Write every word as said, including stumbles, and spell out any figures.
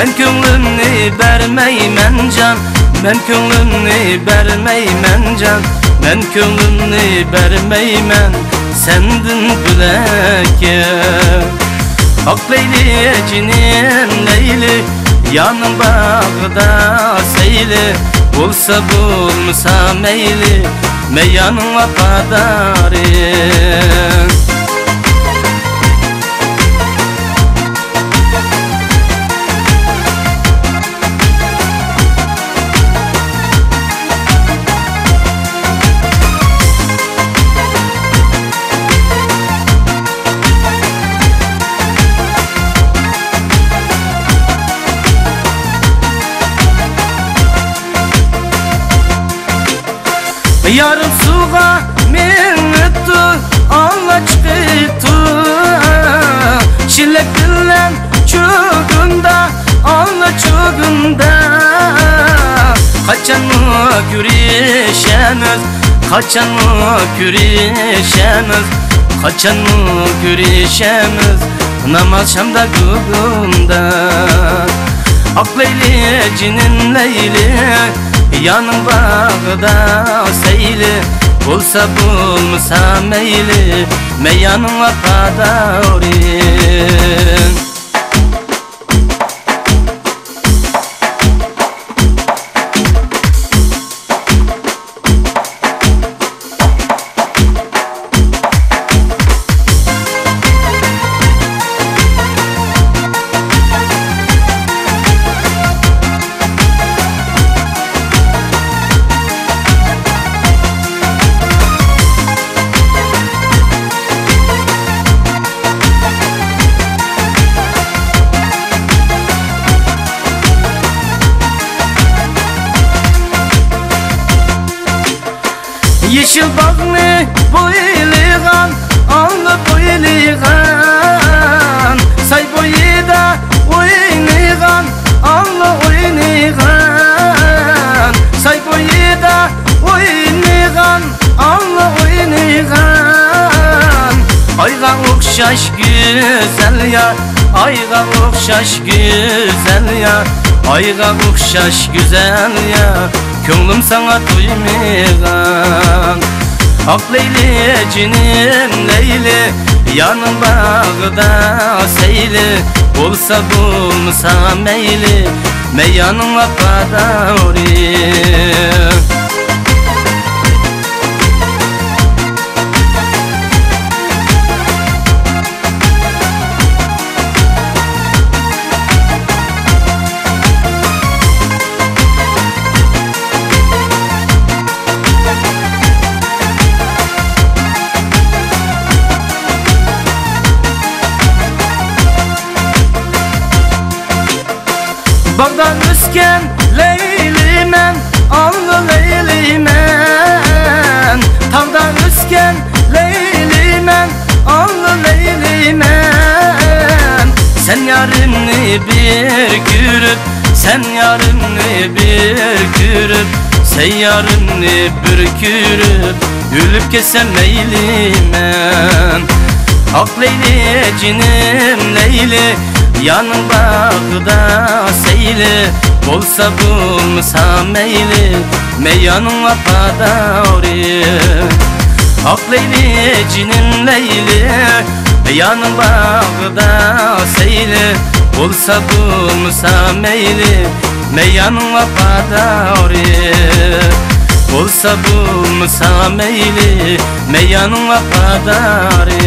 مەن كۆڭلۈمنى بەرمەيمەن جان، مەن كۆڭلۈمنى بەرمەيمەن جان، مەن كۆڭلۈمنى بەرمەيمەن سەندىن بۆلەككە. ئاق لەيلى جېنىم لەيلى، يارنىڭ باغرىدا سەيلى، بولسا بولمىسا مەيلى، مەن يارنىڭ ۋاپادارى. يارىم سۇغا مېڭىپتۇ، ئالا چىقىپتۇ. شىلەك بىلەن چۇگۇندا، ئالا چۇگۇندا. قاچانمۇ كۆرۈشەمىز، قاچانمۇ كۆرۈشەمىز، قاچانمۇ كۆرۈشەمىز؟ ناماز شامدا گۇگۇمدا. ئاق لەيلى جېنىم لەيلى، يارنىڭ باغرىدا سەيلى، بولسا بولمىسا مەيلى، مەن يارنىڭ ۋاپادارى. يېشىل باغنى بويلىغان، ئالا بويلىغان، ساي بويىدا ئوينىغان، ئالا ئوينىغان، ساي بويىدا ئوينىغان، ئالا ئوينىغان. ئايغا ئوخشاش گۈزەل يار، ئايغا ئوخشاش گۈزەل يار، ئايغا ئوخشاش گۈزەل يار، كۆڭلۈم ساڭا تويمىغان. ئاق لەيلى جېنىم لەيلى، يارنىڭ باغرىدا سەيلى، بولسا بولمىسا مەيلى، مەن يارنىڭ ۋاپادارى. باغدا ئۆسكەن لەيلىمەن، ئالا لەيلىمەن. تاغدا ئۆسكەن لەيلىمەن، ئالا لەيلىمەن. سەن يارىمنى بىر كۆرۈپ، سەن يارىمنى بىر كۆرۈپ، سەن يارىمنى بىر كۆرۈپ، ئۆلۈپ كەتسەم مەيلىمەن. ئاق لەيلى جېنىم لەيلى، يارنىڭ باغرىدا سەيلى، بولسا بولمىسا مەيلى، مەن يارنىڭ ۋاپادارى. ئاق لەيلى جېنىم لەيلى، يارنىڭ باغرىدا سەيلى، بولسا بولمىسا مەيلى، مەن يارنىڭ ۋاپادارى. بولسا بولمىسا مەيلى، مەن يارنىڭ ۋاپادارى.